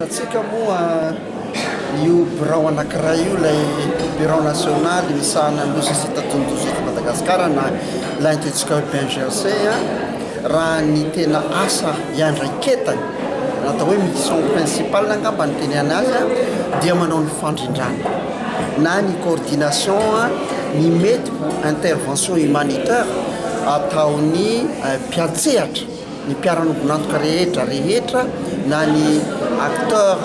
Antsika moa io birao anankiray io, ilay bureau national misahana ny loza sy tandindon-doza eto Madagasikara na ilay antsointsika hoe BNGRC, raha ny tena asa iandraiketany na atao hoe mission principale angamba ny tenenana azy, dia manao ny fandrindrana na ny coordination ny mety ho intervention humanitaire ataon'ny mpiantsehatra, ny mpiara-miombon'antoka rehetra rehetra na ny acteur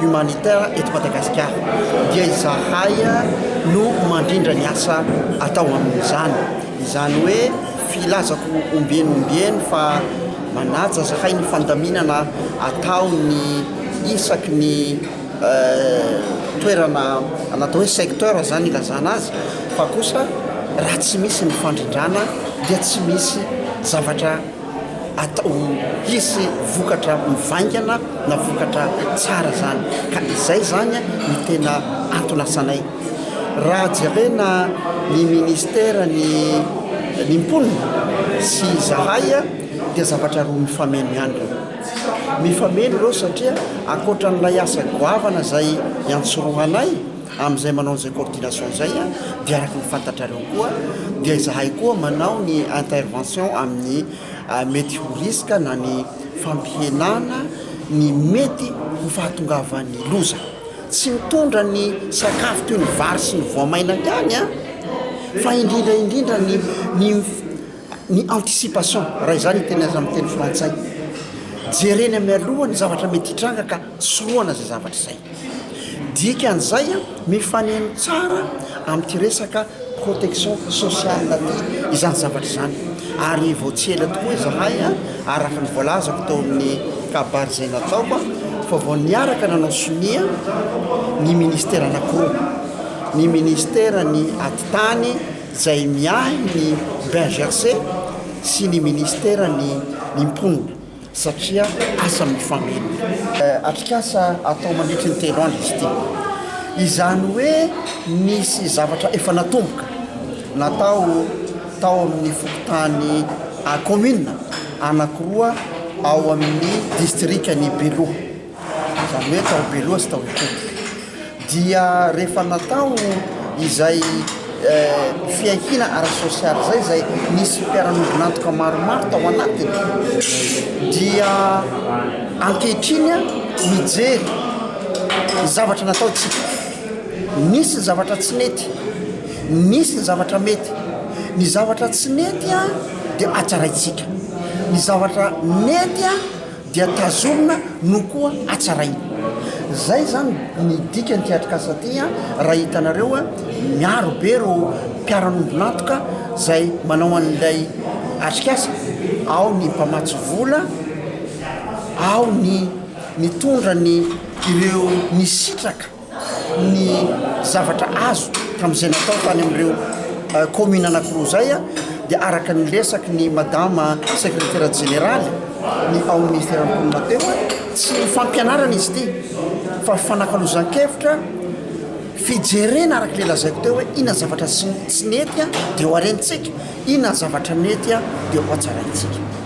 humanitaire eto Madagasikara, dia izahay no mandrindra ny asa atao amin'izany. Izany hoe filazako ombieny ombieny fa manaja zahay ny fandaminana ataon'ny isaky ny toerana natao hoe secteur zany ilazana azy, fa kosa raha tsy misy ny fandrindrana dia tsy misy zavatra atao hisy vokatra mivaingana na vokatra tsara zany, ka izay zany no tena anton'asanay. Raha jerena ny ministera ny ny mponina sy izahay dia zavatra roa mifameno ihany ireo. Mifameno ireo satria ankoatran'ilay asa goavana izay iantsorohanay amin'izay manao an'izay coordination izay dia araka ny fantatrareo koa dia izahay koa manao ny intervention amin'ny mety ho risque na ny fampihenana ny mety ho fahatongavan'ny loza. Tsy mitondra ny sakafo toy ny vary sy ny voamaina ihany fa indrindra indrindra ny ny Ny anticipation, raha izany ny teny aza amin'ny teny frantsay. Jerena mialoha ny zavatra mety hitranga ka sorohana izay zavatra izay. Dikan'izay, mifaneno tsara amin'ity resaka protection sociale ity izany zavatra izany. Ary vao tsy ela tokoa izahay, araka ny voalazako tao amin'ny kabary izay nataoko, fa vao niaraka nanao sonia ny ministera anankiroa, ny ministeran'ny atitany, izay miahy ny BNGRC sy ny ministeran'ny ny mponina satria asa mifameno. Atrikasa atao mandritry ny 3 andro izy ity. Izany hoe nisy zavatra efa natomboka natao tao amin'ny fokontany commune anankiroa ao amin'ny distrikan'i Beloha. Izany hoe tao Beloha sy tao Ikopa. Dia rehefa natao izay fiahiana ara-sosialy izay, izay nisy mpiara-miombon'antoka maromaro tao anatiny, dia ankehitriny mijery ny zavatra natao isika. Nisy ny zavatra tsy nety, nisy ny zavatra mety. Ny zavatra tsy nety dia hatsaraintsika, ny zavatra nety dia tazomina no koa hatsaraina. Zay zany ny dikan'ity atrikasa ity an, raha hitanareo an, miaro be ireo mpiara-miombon'antoka zay manao an'ilay atrikasa, ao ny mpamatsy vola, ao ny mitondra ny ireo nisitraka. ny zavatra azo tamin'izay natao tany amin'ireo commune anankiroa izay dia araka ny resaky ny madama secrétaire jeneraly ny ao amin'ny ministeran'ny mponina teo, tsy fampianarana izy ity fa fanakalozan-kevitra, fijerena araka ilay lazaiko teo hoe inona ny zavatra tsy nety dia ho arenintsika, inona ny zavatra nety dia ho hatsaraintsika.